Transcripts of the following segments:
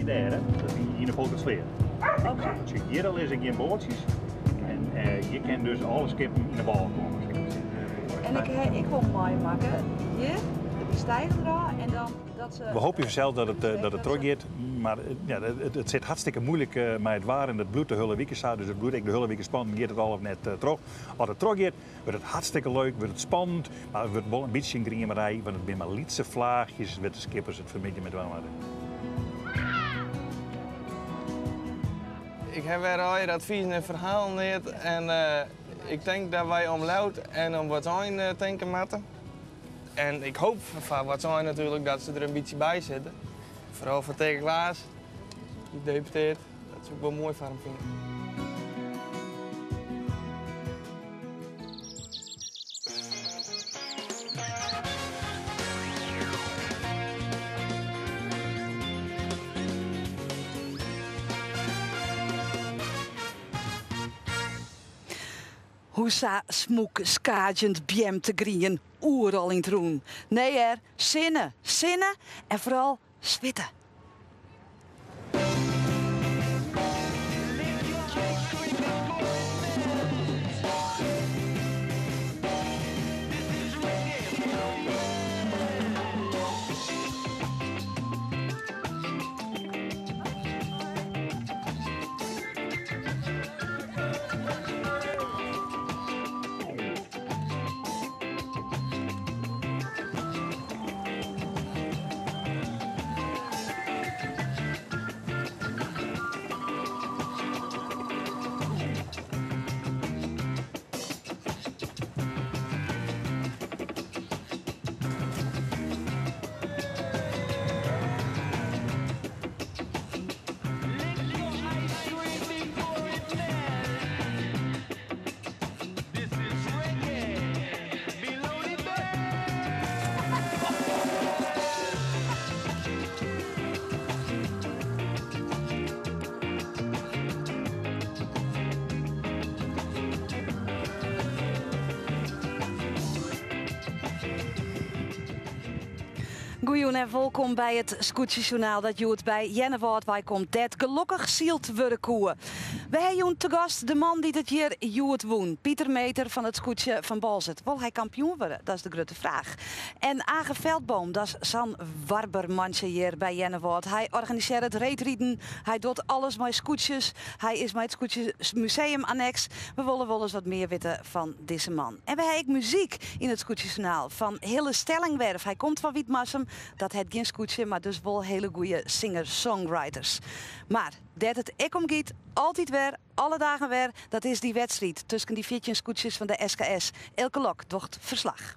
dêr, hè? Dat is yn de Folkertsleat. Oké. Sjoch, hjir lizze gjin boatsjes en hjir kinne dus alle skippen yn de wâl komme. En ik ha ek wol meimakke hjir, de steiger derôf en dan dat se. We hoopje fansels dat it, dat it trochgiet, mar ja, it sit hartstikke moeilik mei it waar en it bliuwt de hiele wike sa, dus it bliuwt ek de hiele wike spannend, giet it al of net troch. As it trochgiet, wurdt it hartstikke leuk, wurdt it spannend, mar it wurdt wol in bytsje in griemerij, want it binne mar lytse flaachjes wêr't de skippers it fan 'e middei mei dwaan moatte. Ik ha wer allegear advizen en ferhalen heard en ik tink dat wy om Ljouwert en om Wâldsein tinke moatte. En ik hoop foar Wâldsein natuerlik dat se der in bytsje by sitte. Foaral foar Teake Klaas, dy deputearre, dat soe ik wol moai foar him fine. Hoe sa smûk skaadzjend beamtegrien oeral yn 't rûn. Nee hear, sinne, sinne en foaral switte. Goejûn en wolkom by it Skûtsjesjoernaal dat hjoed by Earnewâld wei komt, dêr't gelokkich syld wurde koe. We ha jûn te gast de man dy't it hjir hjoed wûn, Pieter Meeter fan it skûtsje fan Boalsert. Wol hy kampioen wurde? Dat is de grutte fraach. En Age Veldboom, dat is sa'n warber mantsje hjir by Earnewâld. Hy organisearret reedriden, hy docht alles mei skûtsjes, hy is mei it skûtsjemuseum anneks. We wolle wolris wat mear witte fan dizze man. En we ha ek muzyk yn it Skûtsjesjoernaal fan Hille Stellingwerf. Hy komt fan Wytmarsum, dat hat gjin skûtsje, mar dus wol hele goede singer-songwriters. Mar dêr't it ek om giet, altyd wer, alle dagen wer, dat is dy wedstriid tusken dy 14 skûtsjes fan de SKS. Eelke Lok docht ferslach.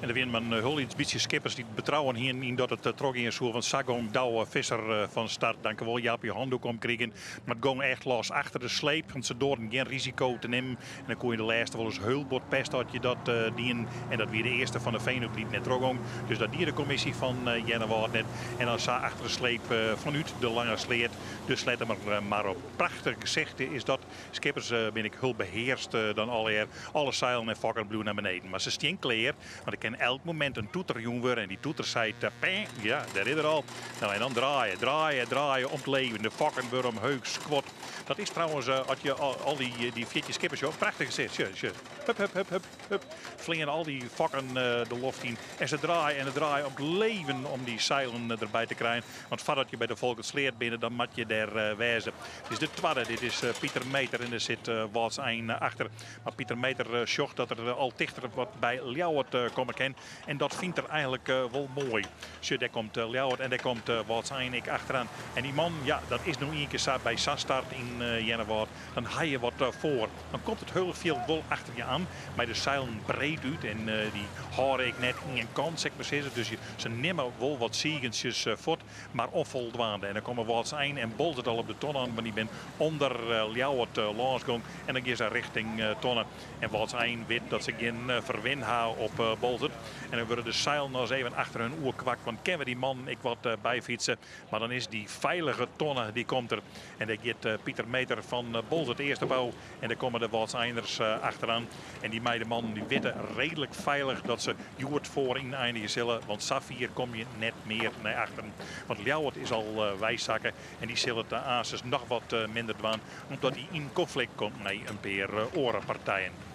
En der wienen mar in hiel lyts bytsje skippers dy't betrouwen hienen yn dat it trochgean soe. Want sa gong Douwe Visser fan start. Dankewol Jaap je handoek omkrigen. Mar it gong echt los achter de sleep. Want se doarden gjin risiko te nimmen. En dan koe je de lêste wolris hiel bot peste as je dat dienen. En dat wie de earste fan de Veenhoek dy't net trochgong. Dus dat die de kommisje fan Earnewâld net. En dan sa achter de sleep fanút de Lange Sleat de Sleattemer Mar op. Prachtich gesicht is dat. Skippers binne ek hiel behearst dan allegear. Alle seilen en fokken bliuwe nei beneden. Mar se stean klear, want der kin elk momint in toeter jûn wurde. En dy toeter seit, peng, ja, dêr is er al. Nou, en dan draaie, draaie, draaie om 't leven. De fokken wurde omheech skuord. Dat is trouwens, as je al dy 14 skippers sjoch, prachtich gesicht. Sjoch, sjoch. Hup, hup, hup, hup, hup. Fleane al dy fokken de loft yn. En se draaie en draaie om 't leven om dy seilen derby te krijen. Want foardat je by de Folkertsleat binne, dan moat je dêr wêze. It is de twadde, dit is Pieter Meeter en der sit Wâldsein achter. Mar Pieter Meeter sjocht dat er al tichter wat by Ljouwert komme kin. En dat fynt er eigenlik wol moai. Sjoch, dêr komt Ljouwert en dêr komt Wâldsein ek achteraan. En dy man, ja, dat is no ien kear sa by sa'n start yn Earnewâld. Dan ha je wat foar. Dan komt it hiele fjild wol achter je aan, mei de seilen breed út. En dy hâlde ek net ien kant, sil ik mar sizze. Dus se nimme wol wat sigentsjes fuort, mar onfoldwaande. En dan komme Wâldsein en Boalsert al op de tonne oan, want dy binne ûnder Ljouwert lâns gong. En dan gean se richting tonne. En Wâldsein wit dat se gjin ferwin ha op Boalsert. Boalsert. En dan wurde de seilen noch even achter hun oer kwakt, want kinne we dy mannen ek wat byfytse? Mar dan is dy feilige tonne, dy komt der. En dêr giet Pieter Meeter fan Boalsert earst op ôf. En dêr komme de Wâldseiners achteroan. En dy beide mannen dy witte reedlik feilich dat se hjoed foaryn einigje sille. Want safier kom je net mear nei achteren. Want Ljouwert is al weisakke en dy sil it aansens noch wat minder dwaan. Omdat dy yn konflikt komt mei in pear oare partijen.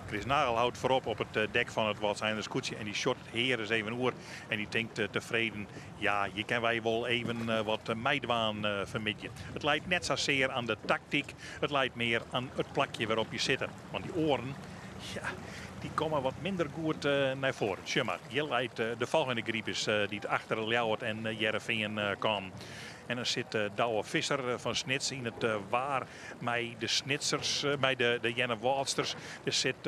Chris Nagel houdt foarop op it dek fan it Wâldseiner skûtsje en dy sjocht hear ris even oer en dy tinkt tefreden, ja, hjir kinne wy wol even wat meidwaan fanmiddei. It leit net sasear oan de taktyk, it leit mear oan it plakje wêrop je sitte. Want dy oaren, ja, dy komme wat minder goed nei foaren. Sjoch mar, hjir leit de folgjende gripers dy't achter Ljouwert en Hearrenfean kamen. En dan sit Douwe Visser fan Snits yn it waar mei de Snitsers, mei de Earnewâldsters. Der sit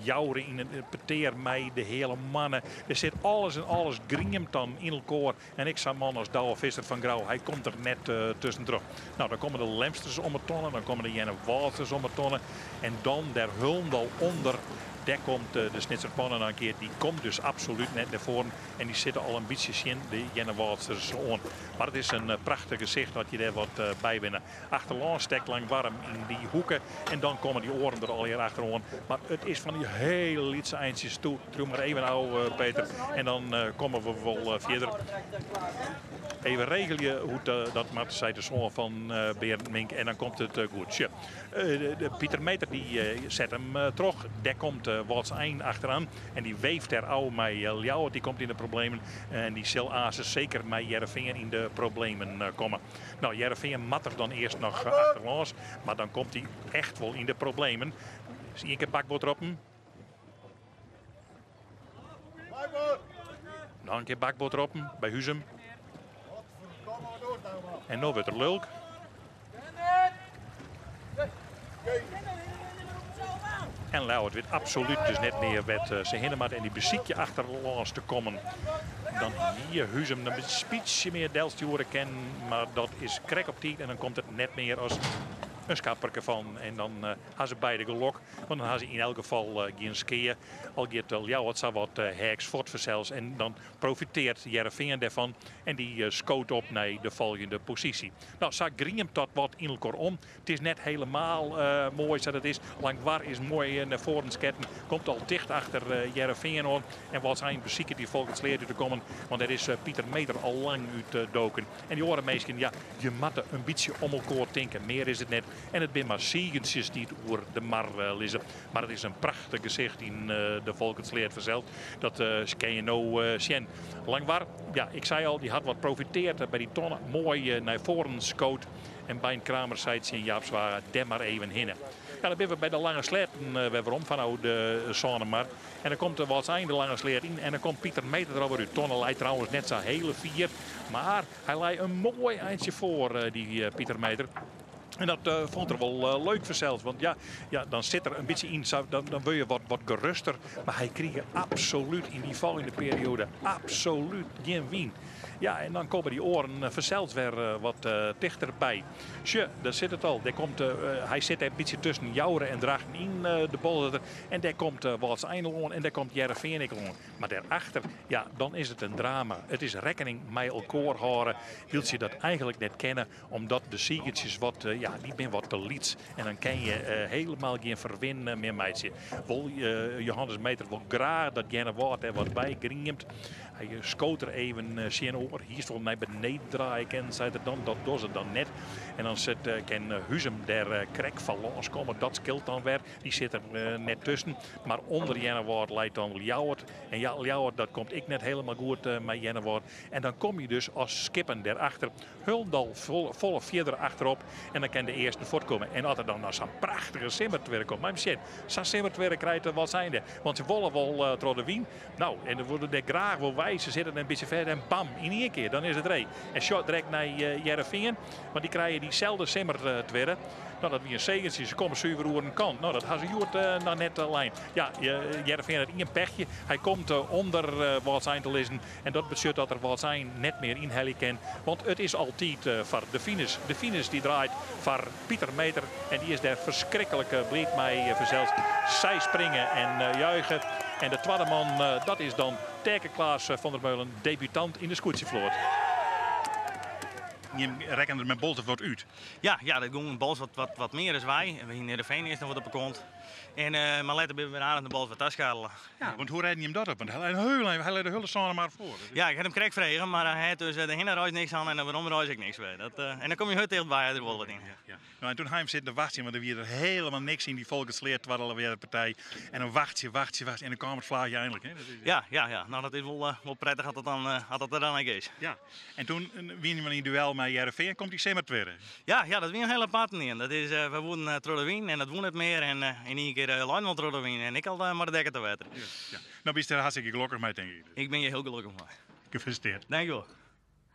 Joure yn in petear mei de Heale Moanne. Der sit alles en alles griemt dan yn elkoar. En ek sa'n man as Douwe Visser fan Grou, hy komt der net tuskentroch. No, dan komme de Lemsters om 'e tonne, dan komme de Earnewâldsters om 'e tonne. En dan dêr hielendal ûnder, dêr komt de Snitser Panne dan in kear. Dy komt dus absolút net nei foaren. En dy sitte al in bytsje tsjin de Earnewâldsters oan. Mar it is in prachtich gesicht as je dêr wat by binne. Achterlân stekt Langwarm yn dy hoeke en dan komme dy oaren der allegear achteroan. Mar it is fan dy hiele lytse eintsjes toe. Triuw mar even ôf, Peter, en dan komme we wol fierder. Even regelje hoe't dat moat, seit de soan fan Berend Mink, en dan komt it goed. Sjoch, Pieter Meeter dy set him troch. Dêr komt Wâldsein achteroan en dy weeft dêr ôf mei Ljouwert. Dy komt yn de problemen en dy sil aansens seker mei Hearrenfean yn de problemen komme. No, Hearrenfean moat der dan earst noch achterlâns, mar dan komt hy echt wol yn de problemen. Is ien kear bakboard roppen. Noch in kear bakboard roppen by Huzum. En no wurdt er lulk. En Ljouwert wit absolút dus net mear wêr't se hinne moatte en dy besykje achterlâns te kommen. Dan hie Huzum in bytsje mear delstjoere kinnen, mar dat is krekt op tiid en dan komt it net mear as in skapperke fan. En dan ha se beide gelok, want dan ha se yn elk gefal gjin skea. Al giet Ljouwert sa wat heaks fuort fansels en dan profiteart Hearrenfean dêrfan en dy skoot op nei de folgjende posysje. No, sa griemt dat wat yn elkoar om. It is net helemaal moai sa't it is. Langwar is moai nei foaren sketten. Komt al ticht achter Hearrenfean oan. En Wâldsein besiket dy Folkertsleat út te kommen. Want dêr is Pieter Meeter al lang út doken. En dy oare minsken, ja, je moatte in bytsje om elkoar tinke. Mear is it net. En it binne mar sigentsjes dy't oer de mar lizze. Mar it is in prachtich gesicht yn de Folkertsleat fansels. Dat kin je no sjen. Langwar, ja, ik sei al, dy hat wat profiteard by dy tonne. Moai nei foaren skoot. En Bein Kramer seit tsjin Jaap Zwaga, dêr mar even hinne. Ja, dan binne we by de Lange Sleatten wer werom fanôf de Sânemar. En dan komt de Wâldsein de Lange Sleat yn en dan komt Pieter Meeter der alwer út. Tonne leit trouwens net sa hele fier, mar hy lei in moai eintsje foar, dy Pieter Meeter. En dat fûn er wol leuk fansels, want ja, ja, dan sit er in bytsje yn, sa, dan, dan wurd je wat, wat geruster. Mar hy krige absolút yn dy folgjende perioade absolút gjin wyn. Ja, en dan komme dy oaren fansels wer wat tichterby. Sjoch, dêr sit it al. Dêr komt, hy sit in bytsje tusken Joure en Drachten yn, de Boalserter. En dêr komt Wâldsein al oan en dêr komt Hearrenfean ek al oan. Mar dêrachter, ja, dan is it in drama. It is rekkening mei elkoar hâlde, wylst je dat eigenlik net kinne, omdat de sigertsjes wat, ja, dy binne wat te lyts. En dan kin je helemaal gjin ferwin mear meitsje. Wol Johannes Meeter wol graach dat Earnewâld dêr wat by griemt. Hy skoot der even tsjinoer. Hiest wol nei beneden draaie kinnen, seit er dan. Dat docht se dan net. En dan sit, kin Huzum dêr krekt foar lâns komme. Dat skeelt dan wer. Dy sit der net tusken. Mar ûnder Earnewâld leit dan Ljouwert. En ja, Ljouwert dat komt ek net helemaal goed mei Earnewâld. En dan kom je dus as skippen dêrachter hielendal folle fierder achterop. En dan kin de earsten fuortkomme. En as der dan noch sa'n prachtige simmertwirre komt, mar sjen, sa'n simmertwirre krijt er Wâldsein. Want se wolle wol troch de wyn. No, en dan wurde der graach wol wei. Se sitte in bytsje fêst en bam, yn ien kear, dan is it ree. En sjoch direkt nei Hearrenfean, want dy krije dyselde simmertwirre. No, dat wie in segentsje. Se komme suver oer in kant. No, dat ha se hjoed noch net lein. Ja, Hearrenfean hat ien pechje. Hy komt ûnder Wâldsein te lizzen. En dat betsjut dat er Wâldsein net mear ynhelje kin. Want it is al tiid foar de finish. De finish dy draait foar Pieter Meeter. En dy is dêr ferskriklik bliid mei fansels. Sy springe en juiche. En de twadde man, dat is dan Taeke Klaas van der Meulen, debutant yn de skûtsjefloat. Jim rekken der mei Boalsert wat út. Ja, ja, dat gong Boalsert wat, wat, wat mear as wy. We hiene Heerenveen earst noch wat op 'e kont. En, eh, mar letter binne we wer aardich nei Boalsert ta skarrele. Ja, want hoe rêden jim dat op? Want hy lei hy lei de hiele sâne mar foar. Ja, ik ha him krekt frege, mar hy hat dus de hinnereis niks hân en de weromreis ek niks wer. Dat, eh, en dan komme je hurd tichtby der wol wat yn. Ja, ja. Nou, en toen ha jim sitten te wachtsjen, want der wie der helemaal niks yn dy Folkertsleat twadde partij. En dan wachtsje, wachtsje, wachtsje en dan kaam it flaachje einlik. Hè? Dat is, Ja, ja, ja. Nou, dat is wol, eh, wol prettich as dat, dan, eh, as dat der dan ek is. Ja. En toen wiene jim yn duel mei Hearrenfean, komt dy simmer wer. Ja, ja, dat wie in hiel apart ien. Dat is, eh, we woenen eh, troch de wyn en dat woe net mear. En eh, yn ien kear uh, leinen we troch de wyn en ik al mei de dekke te wetter. Ja, ja. Nou bist der hartstikke gelokkich mei, tink ik. Ik bin hjir hiel gelokkich mei. Gefeliciteerd. Dankjewol.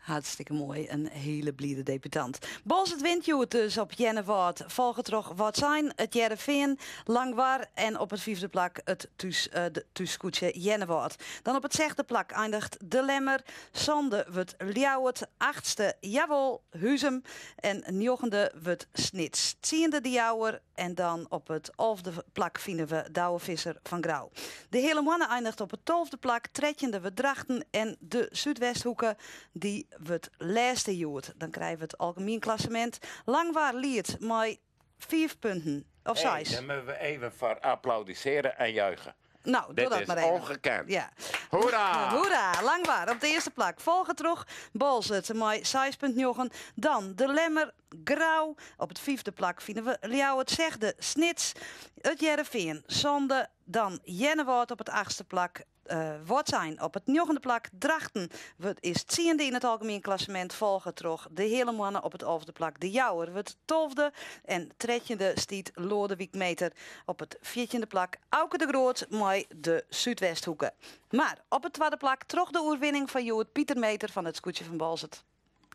Hartstikke moai, in hiele blide debutant. Boalsert wint hjoed dus op Earnewâld, folge troch Wâldsein, it Hearrenfean, Langwar en op it fyfde plak it thús, de thússkûtsje Earnewâld. Dan op it sechde plak eindigt De Lemmer, sânde wurdt Ljouwert, achtste, jawol, Huzum en njoggende wurdt Snits. Tsiende De Jouwer en dan op it alfde plak fine we Douwe Visser fan Grou. De Heale Moanne eindigt op it tolfde plak, trettjinde wurdt Drachten en de Súdwesthoeke dy wurdt lêste hjoed. Dan krije we it algemien klassemint. Langwar liedt mei fiif punten, of Hey, seis. daar moeten we even voor applaudisseren en juichen. Nou, doe Dit dat is mar even. ongekend. Ja. Hoera! Hoera! Langwar op de earste plak. Folge troch Boalsert mei 6,9. Dan De Lemmer, Grou. Op it fyfde plak fine we Ljouwert, sechde Snits, It Hearrenfean, sânde. Dan Earnewâld op it achtste plak. Uh, Wâldsein op it njoggende plak. Drachten wurdt, is tsiende yn it algemien klassemint, folge troch de Heale Moanne op it alfde plak. De Jouwer wurdt tolfde en trettjinde stiet Loadewyk Meeter op it fjirtjinde plak. Auke de Groot mei de Súdwesthoeke. Mar op it twadde plak troch de oerwinning fan hjoed Pieter Meeter fan it skûtsje fan Boalsert.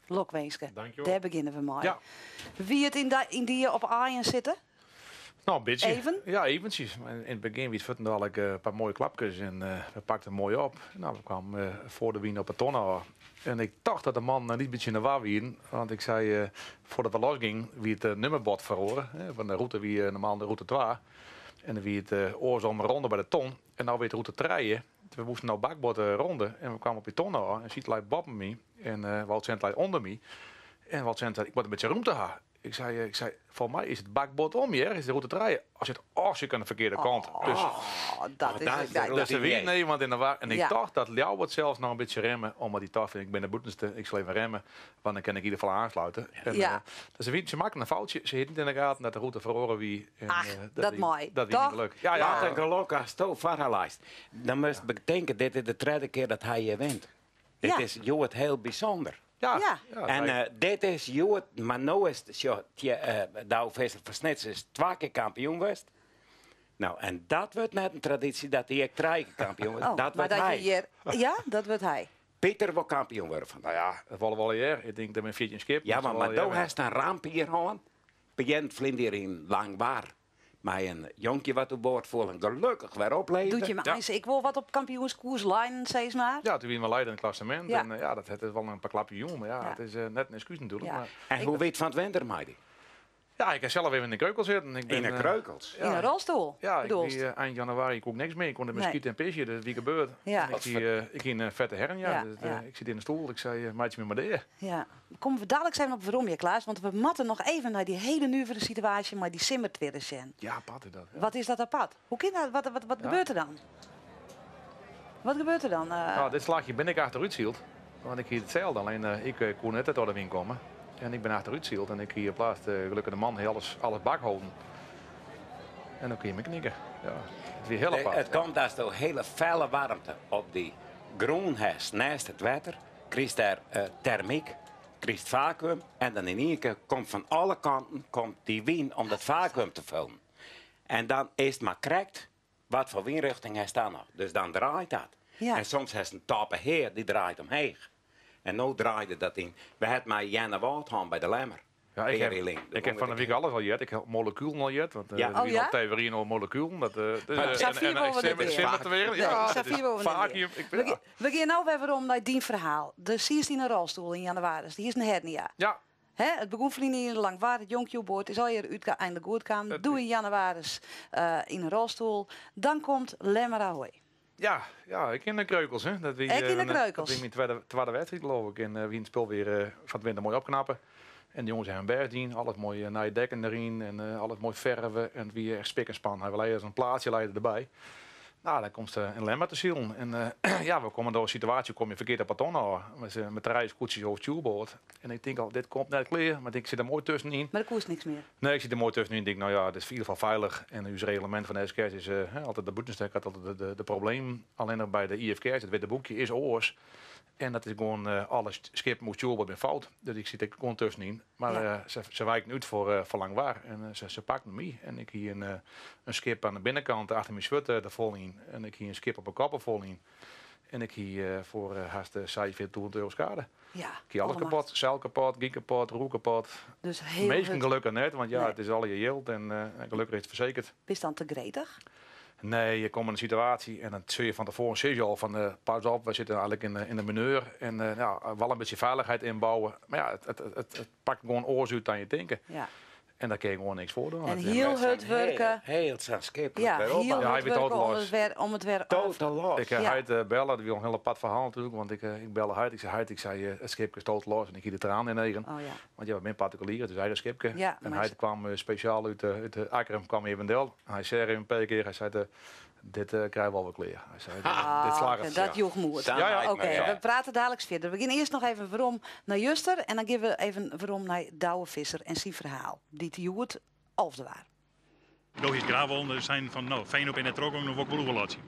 Lokwinske. Dankjewol. Dêr begjinne we mei. Ja. Wie it yn, yn dy op aaien sitte? Nou, in bytsje. Even? Ja, eventsjes. In it begjin wie it fuortendalik in pear moaie klapkes en we pakten moai op. Nou, we kwamen foar de wyn op 'e tonne ôf. En ik tocht dat de mannen in bytsje yn 'e war wienen, want ik sei, foardat we los gingen, wie it nummerbord feroare. Want de rûte wie normaal de rûte 2 en dan wie it oarsom ronde by de ton en no wie it rûte 3. We moasten no bakboard ronde en we kwamen op die tonne ôf en Siet lei boppe my en Wâldsein lei ûnder my. En Wâldsein sei, ik moat in bytsje rûmte ha. Ik sei, ik sei, folgens my is it bakboard om hjir, is de rûte 3. As it oh, ik oan de ferkearde kant. Dus, Oh, dat is daar het. is de dus er wie niemand yn de war. En ik Ja. tocht dat Ljouwert sels noch in bytsje remme, omdat dy tocht, ik bin de bûtenste, ik sil even remme, want dan kin ik yn ieder gefal oansluite. En, Ja. dus ze, ze makken in foutje, se hiene net yn de gaten dat de rûte feroare wie. En, Ach, dat wie, moai, Dat wie toch? geluk. Ja, ja. Wat in gelok asto foar har leist. Dan moatst betinke, dit is de tredde kear dat hy hjir wint. Dit Ja. is hjoed hiel bysûnder. Ja, Ja. ja, En wij- dit is hjoed, mar no is it, sjoch, Douwe Visser fan Snits is twa kear kampioen west. Nou, en dat wurdt net in tradysje dat hy ek trije kear kampioen wurdt. Oh, dat mar wurdt dat hy. je hjir, ja, dat wurdt hy. Pieter wol kampioen wurde fan. Nou ja, dat wolle we allegear. Ik tink dat men 14 skip. Ja, dat mar ze do allegear hast in ramp hjir hân. Begjint ferline jier yn Langwar. Mei in jonkje wat oerboard foel en gelokkich wer oplevere. Doet je me eens, ik wol wat op kampioenskoers lijnen, sis mar. Ja, toen wiene we leider yn it klassemint. Ja. En ja, dat is wol in pear klapjes jûn. Mar ja, Ja. it is net in ekskús natuerlik. Ja. Maar, En hoe wie it fan 't winter mei dy? ja, ik ha sels even yn de kreukel sitten. Ik ben, Yn 'e kreukels. In in rolstoel, Ja, ik bedoelst? wie, eind januari ik koe niks mear. Ik kon de Nee. muskiet en pisje, dus wie gebeurd. Ja. En ik hie in fette hernia, Ja, dus, ja. ik sit yn de stoel. Ik sei, meitsje my mar dea. Ja. Komme we dadlik even op werom, ja, Klaas. Want we moatte noch even nei dy hiele nuvere situaasje mei dy simmertwirre sjen. Ja, apart is dat. Ja. Wat is dat apart? Hoe kin dat? Wat, wat, wat Ja. gebeurt der dan? Wat gebeurt der dan? Nou, dit slachje bin ik achterút syld. Want ik hie itselde, allinne ik koe net út de wyn komme. En ik bin achterút syld en ik hie op laatst gelokkich de man hie alles, alles bak holden. En dan kun je me knikken. Ja, it wie hiel apart. It komt asto hiele felle waarmte op dy grûn hast neist it wetter, krijst dêr termyk, krijst fakuum en dan yn ien kear komt fan alle kanten komt dy wyn om dat fakuum te fullen. En dan is it mar krekt wat foar wynrjochting hast dan noch. Dus dan draait dat. Ja. En soms hast in toppe hear, dy draait omheech. En no draaide dat yn. We ha it mei Earnewâld hân by de Lemmer. Ja, ik heb, ik heb fan de wike alles al heard. Ik heb molekulen al heard. Want Ja. er Oh, wie ja? al theorieën over molekulen. Dat, dus, Sa fier wolle we net en gean. weer. Nee, Ja, sa dat is fier wolle we net vacuüm. gean. Ik, We, ja. we gean no wer werom nei dyn ferhaal. Der sietst yn in rolstoel yn jannewaris. Dy is in hernia. Ja. Hè, it begûn ferline jier Langwar, it jonkje is allegear úteinlik goed kaam. Doe yn jannewaris yn in rolstoel. Dan komt Lemmer Ahoy. Ja, ja, ik kin de kreukels. Hè. Dat wie, Ik kin de dat kreukels. wie myn twadde wedstriid, geloof ik. En wie it spul wer fan 't winter moai opknappen. En de jonges hebben hun bêst dien. Alles moai nije dekken deryn en alles moai ferve. En it wie echt spik en span. Hy lei in plaatsje lei derby. Nou, dan komst in Lemmer te silen. En ja, we komme door in situaasje, kom je ferkeard op het ôf. Met drie skûtsjes over het stuurboord. En ik denk al, dit komt net klear. Maar ik sit der moai tuskenyn. Mar der koest niks mear. Nee, ik sit der moai tuskenyn. Ik denk, nou ja, het is in ieder geval veilig. En ons reglement van de SKS is hè, altijd de bûtenstek, had altijd de problemen. Alleen nog bij de IFKS, het witte boekje, is oars. En dat is gewoon, alle schip moet stuurboord ben fout. Dus ik zit er gewoon tussenin. Maar ze wijken uit voor Langwar. En ze pakten me. En ik hier een schip aan de binnenkant achter mijn shirt er vol in. En ik hier een schip op een koppen vol in. En ik hier voor haast €46.000 schade. Ik hier alles Allemaal. kapot, zeil kapot, giek kapot, roer kapot. Dus heel Meesten hurd. gelukkig net, want ja, Nee. het is al je geld en gelukkig is het verzekerd. Bist dan te gretig? Nee, je komt in een situatie en dan zul je van tevoren zeg je al van, pas op, we zitten eigenlijk in de mineur. En ja, wel een beetje veiligheid inbouwen. Maar ja, het pakt gewoon oors uit aan je denken. En daar kun je gewoon niks voor doen. En Het is heel Wij zijn hard werken. Heel, heel zo'n schip. Ja, weer op. heel Ja, hard hij weet werken totaal los. om het weer af. Totaal los. Ik Heid bellen, dat was een heel apart verhaal natuurlijk. Want ik belde Heid. Ik zei, Heid, ik zei, het schip is totaal los. En ik hier de traan in negen. Want ja, we zijn particulier, het is eigen schipje. En Heid kwam speciaal uit de Akkrum, kwam even del. Hij zei een paar keer, hij zei, dit krijgen we al wel klaar. Hij zei, dit slaagt het. Dat joeg moed. Samen Ja, ja. lijkt me, Oké, ja. we praten dadelijk verder. We gaan eerst nog even waarom naar Juster. En dan gaan we even waarom naar Douwe Visser en zijn verhaal. Die te Joert of de waar. Logisch, Gravel, er zijn van, nou, fijn op in het trok, om nog ook wel laten.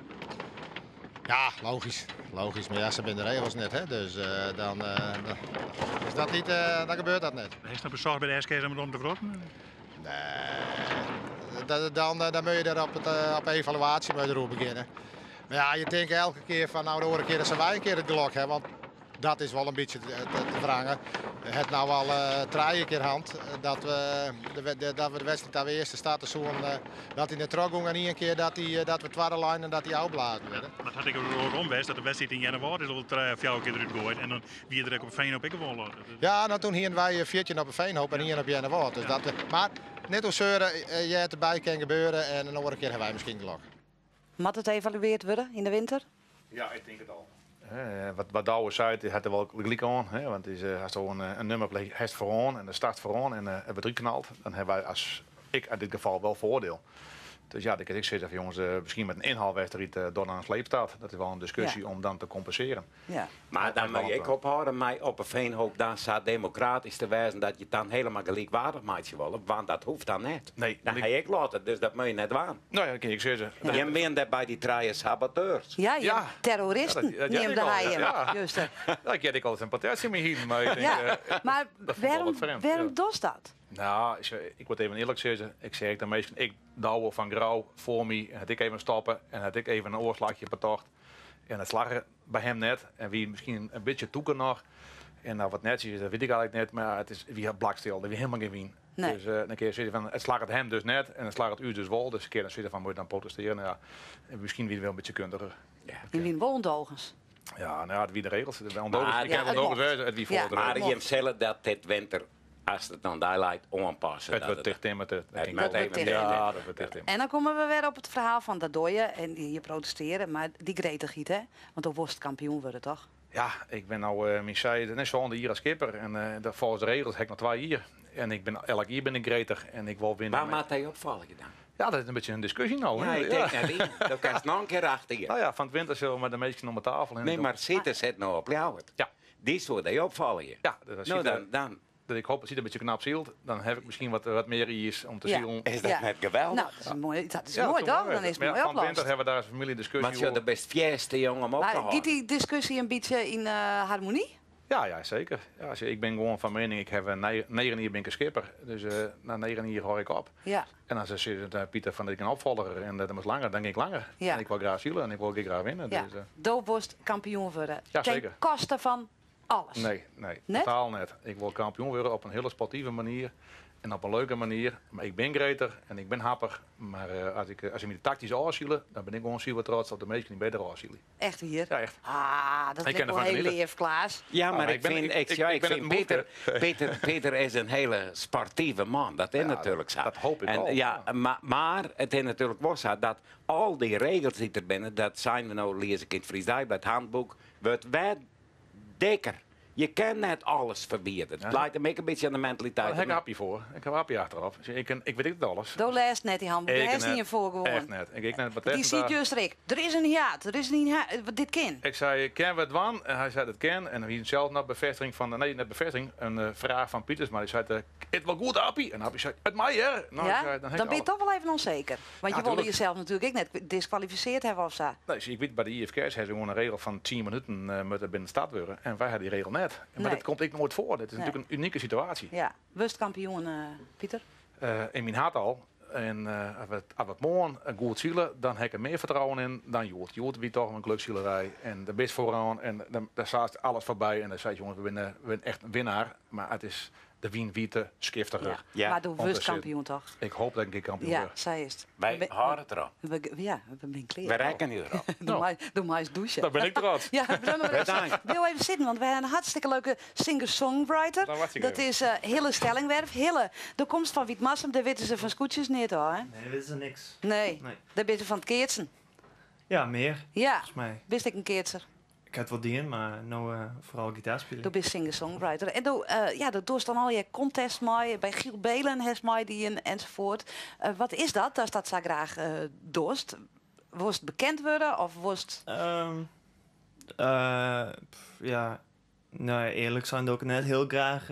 Ja, logisch. Logisch, maar ja, ze zijn de regels net, hè? Dus dan is dat niet, dan gebeurt dat net. Hij is nog bezorgd bij de SKS om het om te verrotten? Nee, dan moet je daar op evaluatie moet je erop beginnen. Maar ja, je denkt elke keer van, nou, de vorige keer dat ze wij een keer het geluk hebben, want dat is wel een beetje te wrangen. Het nou al 3 keer hand dat we de wedstrijd daar weer eerste staat te zoeken, dat hij net terug ging en één keer dat we tweede lijn en dat hij uitblazen werden. Dat had ik ook om best, dat de wedstrijd in januari is al 3 of 4 keer eruit gegooid en dan wie er ook op Veenhoop ik gewoon laten. Ja, nou toen hier wij 14 op een Veenhoop en hier op januari. Dus dat, maar net als zeuren, jij het erbij kan gebeuren en een andere keer hebben wij misschien geluk. Moet het evalueerd worden in de winter? Ja, ik denk het al. Wat Douwe zei, het had er wel gelijk aan. Hè, want het is als er een nummer heeft vooraan en de start vooraan en het bedrijf knalt, dan hebben wij als ik in dit geval wel voordeel. Dus ja, dan kan ik zeggen van jongens, misschien met een inhaalwedstrijd door naar een sleepstad. Dat is wel een discussie om dan te compenseren. Maar dan Dat moet kan ik wel. ophouden mij op een veenhoop dan staat democratisch te wijzen dat je het dan helemaal gelijkwaardig maakt, je wel, want dat hoeft dan net. Nee, Dan ik ga ik laten, dus dat moet je net waan. Nou ja, dat kan ik zeggen. Je bent daar bij die drie saboteurs. Ja, je terroristen Ja, dat neem ik de al, hij ja. hem. Ja. Juist, hè. Ja, ik heb altijd een partijtje mee hier, maar ik denk, Maar dat vond ik wel wat vreemd, waarom ja. doet dat? Nou, ik moet even eerlijk zeggen. Ik zeg de meesten, ik douwe van Grauw voor mij. En had ik even stappen en had ik even een oorslagje betocht. En het slag bij hem net. En wie misschien een beetje toeken nog. En nou, wat netjes is, dat weet ik eigenlijk net. Maar het is wie blakstil, wie helemaal geen wien. Dus dan kun je zeggen van, het slaagt het hem dus net en het slaagt het u dus wel. Dus een keer dan zitten van, moet je dan protesteren. Nou ja, en misschien wie wel een beetje kundiger. In wie woont overigens? Ja, nou ja, het wie de regels. De ondogens, Maar ik ken ja, het ondogens mocht. wezen, het wie voor Ja. de Maar regels. je zelf dat dit winter, als het dan daar lijkt, aanpassen. Het dat wordt het dicht timmerd, het Het ging moet wel. even dicht Ja, dat wordt dicht timmerd. En dan komen we weer op het verhaal van dat dooien en die hier protesteren. Maar die gretigheid, hè? Want dan worst kampioen worden, toch? Ja, ik ben nou mijn zij, net zo hier als skipper. En dat volgens de regels heb ik nog 2 jaar. En elk jaar ben ik gretig en ik wil winnen. Waar maakt hij opvallen dan? Ja, dat is een beetje een discussie nou. Ja, hè? ik Ja. denk naar die. Dat kan je nog een keer achter je. Nou ja, van het winter zullen we met de meesten om de tafel. En Nee, dan maar zitten zit nou op Ljouwert. Ja. Die soort die opvallen je. Ja, dat is Nou, zitten dan. Dat ik hoop, het ziet een beetje knap zielt. Dan heb ik misschien wat meer is om te zien. Is dat net geweldig? Nou, dat is mooi, dat is Ja, mooi, dat is toch? mooi. Dan is het Maar ja, mooi van het winter opgelost. hebben we daar een familiediscussie Maar het is over. de best fieste jongen om op te Maar houden. gaat die discussie een beetje in harmonie? Ja, ja, zeker. Ja, ik ben gewoon van mening, ik heb een 9 jaar ben ik een schipper. Dus na 9 jaar hoor ik op. En dan zegt Pieter van dat ik een opvolger en dat moet langer, dan ging ik langer. En ik wil graag zielen en ik wil graag winnen. Dus Doopworst kampioen worden. Ja, Ten zeker. koste van Alles. Nee, nee, Net? totaal net. Ik wol kampioen wurde op in hiele sportive manier en op in leuke manier. Mar ik bin gretich en ik bin happich. Mar as ik, as se my taktysk ôfsile, dan bin ik gewoan suver trots op de minsken dy't better ôfsile. Echt wier? Ja, echt. Ah, dat Ik is kin wel derfan heel geniete. leaf, Klaas. Ja, Ah, maar maar ik ik ben- vind, ik- ik, ik- ja, ik ik ben vind het Peter, moeke. Peter is een hele sportieve man. Dat is Ja, natuurlijk zo. dat hoop ik en, wel, Ja, ja. maar het is natuurlijk wel zo dat al die regels die er binnen, dat zijn we nou, lees ik in het Fries Dagblad, het handboek, wordt wel dikker. Je kan net alles verbieden. Het Ja. lijkt hem ook een beetje aan de mentaliteit. Daar heb ik een hapje voor. Ik heb een hapje achteraf. Dus ik weet niet alles. Doe leest net die handboek. Ik Daar is net. niet een voor gewoon. Echt net. Ik net wat Die testen ziet daar. juist Rick. Er is een hiaat. Er is een hiaat. Wat Dit kan. Ik zei, ken we het wan? En hij zei, dat ken. En hij zelf nog bevestiging van, nee, net bevestiging, een vraag van Pieters. Maar hij zei, het wel goed, Appie. En Appie zei, het mij, hè? Nou, ja? ik zei, dan, heb dan ik ben je alle- toch wel even onzeker. Want Ja, je wilde tuurlijk. jezelf natuurlijk ook net disqualificeerd hebben of zo. Nee, zie, ik weet, bij de IFK's hebben ze gewoon een regel van 10 minuten moeten binnen de stad worden. En wij hadden die regel net. Maar Nee. dat komt ik nooit voor. Dit is Nee. natuurlijk een unieke situatie. Ja, wust kampioen, Pieter. In mijn hart al. En als we het morgen een goed zielen, dan heb ik er meer vertrouwen in dan Jood. Jood wie toch een gelukzielerij. En de best vooraan. En daar staat alles voorbij. En dan zei jongens, we zijn echt een winnaar. Maar het is de wien wiete schiftiger. Ja. Ja. Maar doe Om te wust zitten. kampioen toch? Ik hoop dat ik een keer kampioen Ja, word. zij is het. Wij We- houden het erop. Ja, we zijn klaar. We rekken nu erop. Doe, maar, doe maar eens douchen. Daar ben ik trots. Ja, we nog even, Bedankt. wil even zitten, want wij hebben een hartstikke leuke singer-songwriter. Daar was ik Dat even. is Hille Stellingwerf. Hille, de komst van Wietmassum, daar weten ze van scootjes niet hoor. Hè? Nee, dit is er niks. Nee, Nee. daar ben ze van het keertsen. Ja, meer, Ja, volgens mij. wist ik een keertser. Ik had wat dingen, maar nou vooral gitaar spelen. Du bist singer-songwriter. En du, ja, dat doe dan al je contest mee, bij Giel Belen heeft mij die en, enzovoort. Wat is dat? Daar staat zo graag dorst. Worst bekend worden of worst... Ja, nou eerlijk zijn doe ik net heel graag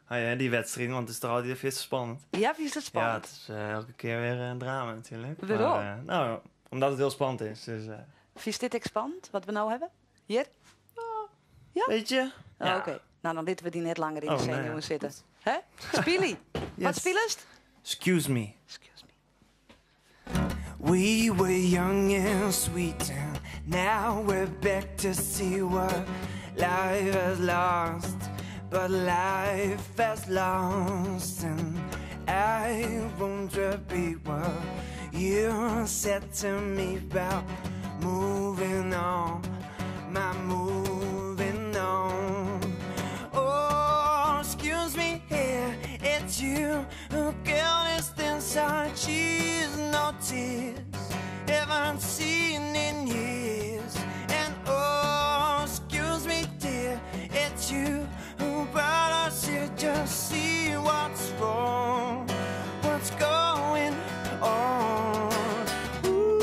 ah ja, die wedstrijd, want het is toch altijd even spannend. Ja, wie is dat spannend? Ja, het is elke keer weer een drama natuurlijk. Waarom? Maar, nou, omdat het heel spannend is. Dus, Is dit ook spannend, wat we nou hebben? Hier? Ja? Weet je? Oh, Ja. Oké. Nou, dan laten we die net langer in de Oh, nee, zenuwen ja. zitten. Hè? Spielie. Wat Yes. spielest? Excuse me. Excuse me. We were young and sweet, and now we're back to see what life has lost. But life has lost, and I won't repeat what you said to me about moving on, my moving on. Oh, excuse me here, it's you who killed this inside. She's no tears, haven't seen in years. And oh, excuse me, dear, it's you who brought us here. Just see what's wrong, what's going on. Ooh,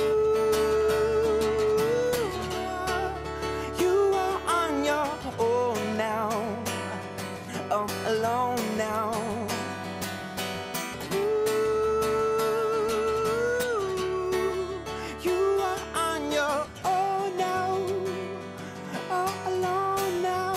you are on your own now. Oh, alone now. Ooh, you are on your own now. Oh, alone now.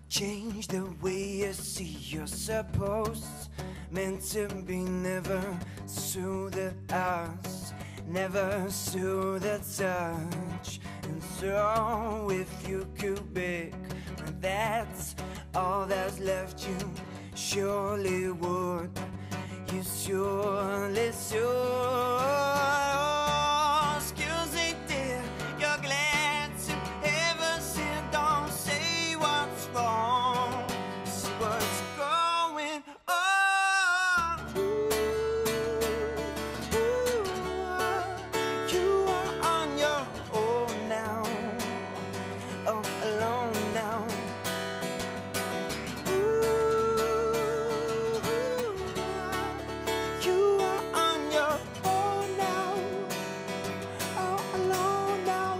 Change the way you see you're supposed meant to be never soothe us, never soothe the touch. And so if you could pick, that's all that's left you surely would. You surely should. Oh, excuse me, dear, you're glad to have us here. Don't say what's wrong, see what's going on. Ooh, ooh, you are on your own now, oh, alone now. Ooh, you are on your own now, all alone now.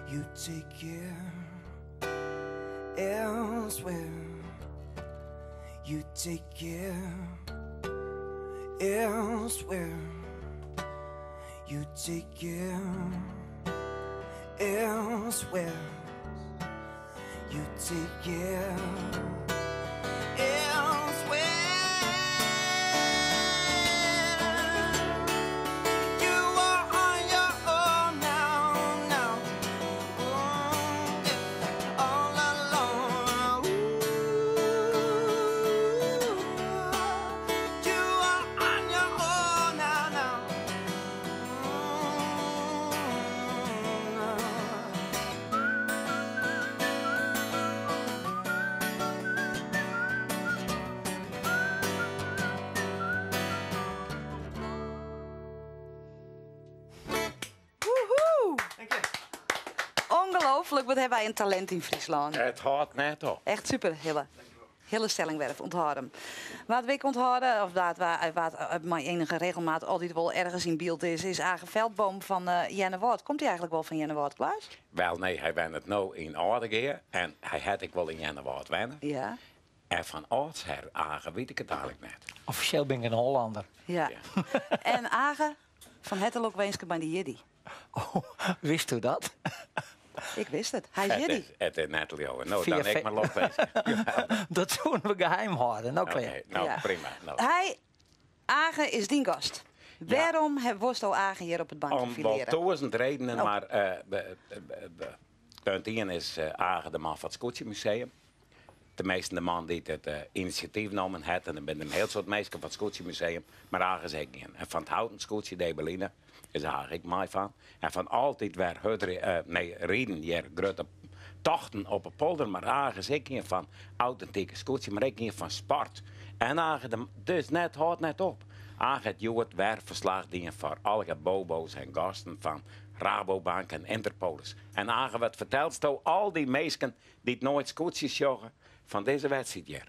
You take care elsewhere. You take care Elsewhere you take it. Elsewhere you take it. Elsewhere you are on your own now, now. Oh, yeah, all alone. Ooh, you are on your own now, now. Woehoe! Ongelooflik, wat hawwe wy in talint yn Fryslân. It hâldt net op. Echt super, Hille. Hille Stellingwerf, ûnthâld him. Wat wy ûnthâlde, of dat wa, wat mei enige regelmaat altyd wol ergens yn byld is, is Age Veldboom fan Earnewâld. Komt hy eigentlik wol fan Earnewâld, Klaas? Wel, nee, hy wennet no yn Aldegea en hy hat ek wol yn Earnewâld wenne. En fan âldsher, Age, wit ik it eigentlik net. Offisjeel bin ik in Hollander. Ja. En Age, fan herte lokwinske mei de jierdei. Oh, witsto dat? Ik wist it. Hy is jierdei. It is net leauwen. No, dan ek mar lokwinske. Dat soene we geheim hâlde. No, klear. Oké, no, prima. No. Hy, Age, is dyn gast. Wêrom wolsto Age hjir op it bankje Om wol filearje? tûzen redenen, Oh. mar punt ien is Age de man fan it Skûtsjemuseum. Teminsten de man dy't it inisjatyf nommen hat. En der binne in hiel soad minsken fan it Skûtsjemuseum, mar Age is ek ien. En fan it houten skûtsje de Ebeline is Age ek mei fan. En fan altyd wer hurd nee, riden hjir grutte tochten op 'e polder, mar Age is ek ien fan autentike skûtsje, mar ek ien fan sport. En Age, de, dus net, hâldt net op. Age hat hjoed wer ferslach dien foar allegear bobo's en gasten fan Rabobank en Interpolis. En Age, wat fertelsto al dy minsken dy't noait skûtsjes sjogge fan dizze wedstriid hjir?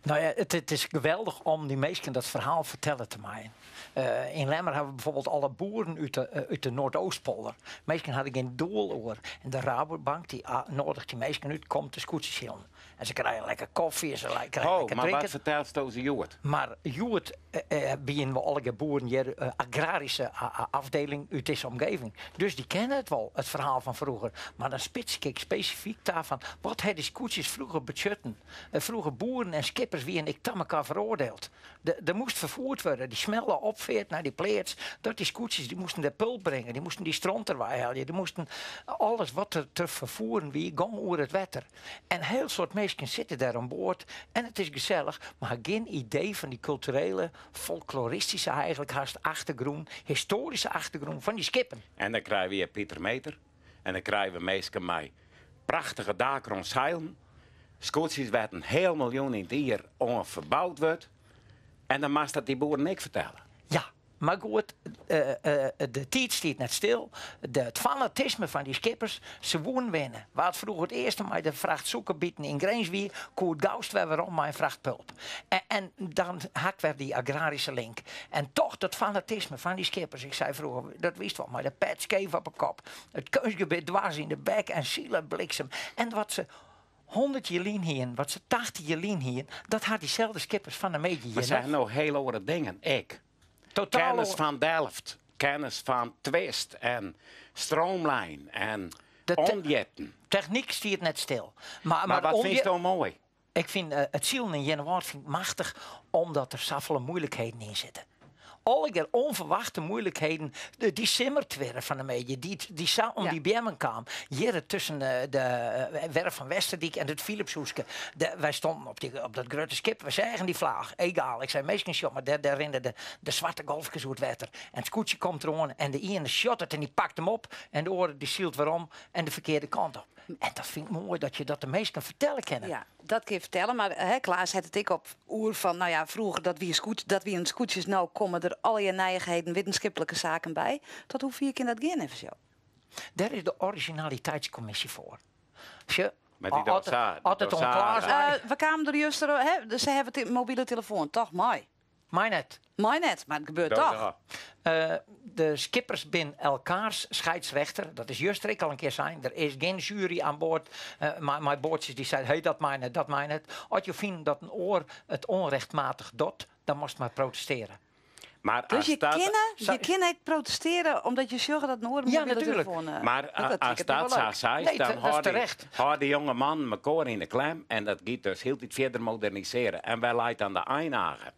No ja, it is geweldich om dy minsken dat ferhaal fertelle te meien. Yn Lemmer hawwe we byfoarbyld alle boeren út de Noardoostpolder. Minsken hawwe gjin doel oer. En de Rabobank dy noadiget dy minsken út, komt te skûtsjesilen. En se krije lekker kofje en se krije Ho, lekker mar wat drinken. fertelsto se hjoed? Mar hjoed wiene we allegear boeren hjir, agraryske afdeling út dizze omgeving. Dus dy kenne it wol, it ferhaal fan froeger. Mar dan spits ik ek spesifyk ta fan wat ha dy skûtsjes froeger betsjutten. Froeger boeren en skippers wiene ek ta mekoar feroardield. Der moast ferfoerd wurde, dy smelle opfeart nei dy pleats, dat dy skûtsjes dy moasten de pulp bringe, dy moasten dy stront derwei helje, dy moasten alles wat der te ferfoeren wie, gong oer it wetter. En hiel soad minsken sitte dêr oan board en it is gesellich, mar ha gjin idee fan dy kulturele, folkloristyske eigentlik hast achtergrûn, histoaryske achtergrûn fan dy skippen. En dan krije we hjir Pieter Meeter en dan krije we minsken mei prachtige Dacron seilen, skûtsjes wêr't in heal miljoen yn it jier oan ferboud wurdt. En dan moatst dat dy boeren ek fertelle. Ja, mar goed, de tiid stiet net stil. It fanatisme fan dy skippers, se woenen winne. Wa't froeger it earste mei de fracht sûkerbiten yn Grins wie, koe it gaust wer werom mei in fracht pulp. En dan ha ik wer dy agraryske link. En toch dat fanatisme fan dy skippers. Ik sei froeger, dat witst wol, mei de pet skeef op 'e kop, it keunstgebit dwers yn de bek en sile bliksem. En wat se 100 jier lyn hienen, wat se 80 jier lyn hienen, dat ha dyselde skippers fan 'e middei Mar hjir se ha noch. no hiel oare dingen ek. Totaal Kennis oar. fan Delft, kennis fan twist en stroomlijn en De ûndjipten. technyk stiet net stil. Mar, Mar mar wat ûndjip- fynsto moai? Ik fyn it silen yn Earnewâld fyn ik machtich, omdat der safolle moeilikheden yn sitte. Allegear ûnferwachte moeilikheden. Dy simmertwirre fan 'e middei, dy't sa om dy beammen kaam. Hjir tusken de werf fan Westerdyk en it Philipshûske. Wy stonden op dat grutte skip, we seagen dy flaach. Egaal, ik sei, minsken, sjoch mar, dêr rinne de swarte golfkes oer it wetter. En it skûtsje komt deroan en de iene sjot it en dy pakt him op en de oare dy sylt werom en de ferkearde kant op. En dat fyn ik moai, dat je dat de minsken fertelle kinne. Ja, dat kin je fertelle, mar hè, Klaas hat it ek op oer fan, no ja, froeger dat wie skûts, dat wienen skûtsjes, no komme der allegear nijichheden, wittenskiplike saken by. Tot hoe fier kin dat gean neffens jo? Dêr is de originaliteitskommisje foar. Sjoch, Mar dy docht sa, dy as it docht oan sa Klaas aardich. leit. We kamen der juster, hè, dus se hawwe mobile telefoan, toch mei? Mei net. Mei net, mar it gebeurt Doch, toch. doch. De skippers bin elkaars scheidsrechter. Dat is juster ek al in kear sein. Der is gjin jury oan board mei boardsjes dy't sizze, hey, dat mei net, dat mei net. As jo fine dat in oar it ûnrechtmatich docht, Dan moatst mar protestearje. Mar Dus as je dat, kinne, Sa- je kinne ek protestearje omdat je sjogge dat in oare Ja, mobile natuurlijk. telefoon, maar dat as liket my dat wol sa leuk. seist, Nee, dan dat is hâld die, terecht. hâld die jonge man mekoar yn de klem en dat giet dus hieltyd fierder modernisearjen. En wêr leit dan de einagen?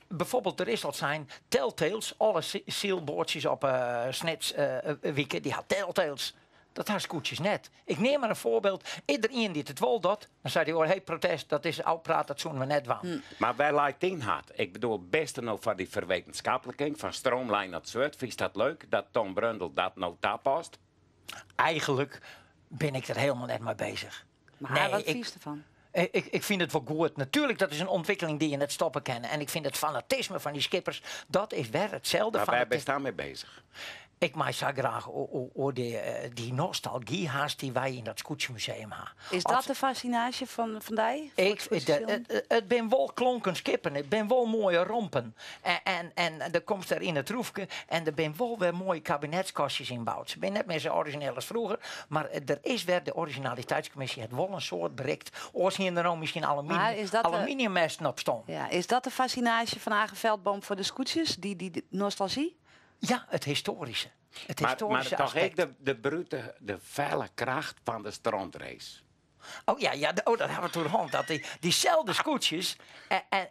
Bijvoorbeeld, der is al sein telltales, alle sylboatsjes op Snits wike, dy ha telltales. Dat ha skûtsjes net. Ik neam mar in foarbyld. Iderien dy't it wol docht, dan sei dy oar, hey, protest, dat is ôfpraat, dat soene we net dwaan. Mar wêr leit dyn hart? Ik bedoel, bist der no foar dy ferwittenskapliking fan stroomlijn dat soart? Fynst dat leuk dat Tom Brundel dat no tapast? Eigenlik bin ik der hielendal net mei beuzich. Mar Nee, wat ik- fynst derfan? Ik fyn it wol goed. Natuerlik, dat is in ûntwikkeling dy't je net stoppe kinne. En ik fyn it fanatisme fan dy skippers, dat is wer itselde Mar wêr fanatisme. bist dan mei beuzich? Ik mei sa graach oer dy nostalgy haast dy't wy yn dat skûtsjemuseum ha. Is dat de fassinaasje fan dy? Foar it skûtsjesilen? It binne wol klonken skippen, it binne wol moaie rompen. En der komst der yn it roefke en der binne wol wer moaie kabinetskastjes ynboud. Se binne net mear sa orizjineel as froeger, mar der is wer, de orizjinaliteitskommisje hat wol in soad berikt. Oars hiene der no miskien Mar is dat de aluminiummesten op stân. Ja, is dat de fassinaasje fan Age Veldboom foar de skûtsjes, dy nostalgy? Ja, it histoaryske. It Mar histoaryske toch ek aspekt. de brute, de felle kracht fan de strandrace. Oh ja, ja, oh, dat ha we it oer hân. Dat dyselde skûtsjes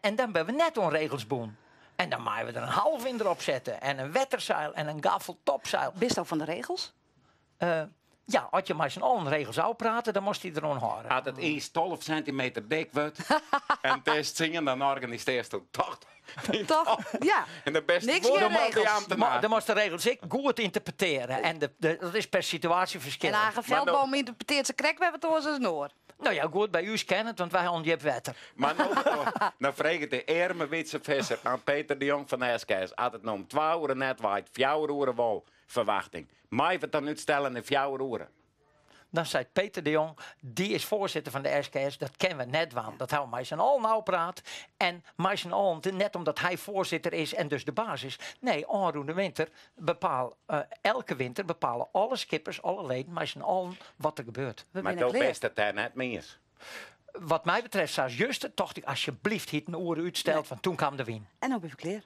en dan binne we net oan regels bûn. En dan meie we der in halfwinder op sette en in wetterseil en in gaffeltopseil. Bist al fan de regels? Ja, as je mei syn allen regels ôfprate, dan moatst dy deroan hâlde. As it iis 12 sintimeter dik wurdt en it is tsien, dan organisearrest do toch dyn Toch? tocht. Ja. En de beste Niks woorden geen moat die regels. ambtenaar. Maar dan moatst de regels ek goed ynterpretearje. En dat is per situaasje En ferskillend. Age Veldboom ynterpretearret se krekt wer wat oars as in oar. Nou ja, goed, by ús kin it, want wy ha ûndjip wetter. Mar no, no freget de earme Wytse Visser oan Peter de Jong fan SKS, as it no om 2 oere net waait, 4 oere wol, ferwachting. Meie we it dan útstelle nei 4 oere? Dan seit Peter de Jong, dy is foarsitter fan de SKS, dat kinne we net dwaan. Dat ha we mei syn allen ôfpraat. En mei syn allen, net omdat hy foarsitter is en dus de baas is. Nee, ôfrûne winter bepaal, elke winter bepale alle skippers, alle leden mei syn allen wat der gebeurt. We Mar binne do klear. bist it dêr net mei iens. Wat my betreft, sa as juster, tocht ik asjebleaft hie it in oere útsteld, want toen kaam de wyn. En no binne we klear.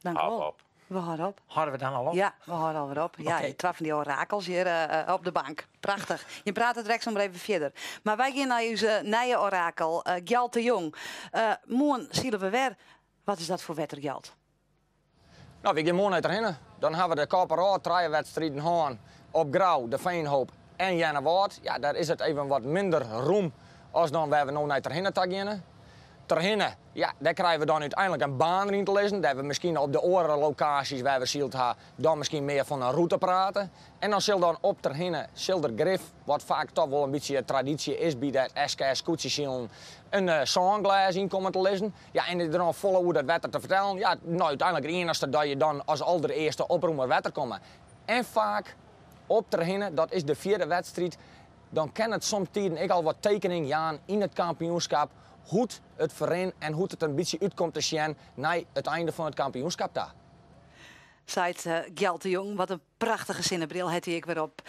Dank Hou wol. op. We hâlde op. Hâlde we dan al op? Ja, we hâlde alwer op. Ja, Oké. twa fan dy orakels hjir op de bank. Prachtich. Je prate direkt mar even fierder. Mar wy gean nei ús nije orakel, Gjalt de Jong. Moarn sile we wer. Wat is dat foar wetter, Gjalt? Nou, we gean moarn nei Terherne. Dan ha we de Korporaal trije wedstriden hân op Grou, De Veenhoop en Earnewâld. Ja, dêr is it even wat minder rûm as dan wêr we no nei Terherne ta geane. Terherne, ja, dêr krije we dan úteinlik in baan deryn te lizzen, dêr we miskien op de oare lokaasjes wêr we syld ha, dan miskien mear fan in rûte prate. En dan sil dan op Terherne, sil der grif, wat faak toch wol in bytsje tradysje is by dat SKS skûtsjesilen, in sânglês yn komme te lizzen. Ja, en der dan folle oer dat wetter te fertellen. Ja, no, úteinlik it iennichste dat je dan as alderearste op rûmer wetter komme. En faak op Terherne, dat is de fjirde wedstriid, dan kin it somtiden ek al wat tekening jaan yn it kampioenskap hoe't it ferrin en hoe't it in bytsje útkomt te sjen nei it einde fan it kampioenskap ta. Seit Gjalt de Jong, wat in prachtige sinnebril hat hy ek wer op.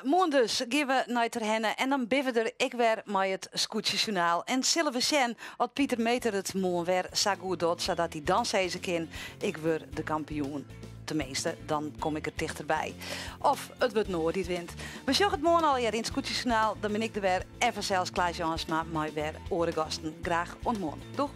Moarn dus gean we nei Terherne en dan binne we der ek wer mei it Skûtsjesjoernaal. En sille we sjen oft Pieter Meeter it moarn wer sa goed docht, sadat hy dan sizze kin, ik wurd de kampioen. Teminsten, dan kom ik der tichterby. Of it wurdt in oar dy't wint. We sjogge it moarn allegear yn it Skûtsjesjoernaal. Dan bin ik der wer en fansels Klaas Jansma mei wer oare gasten. Graach oant moarn. Doeg!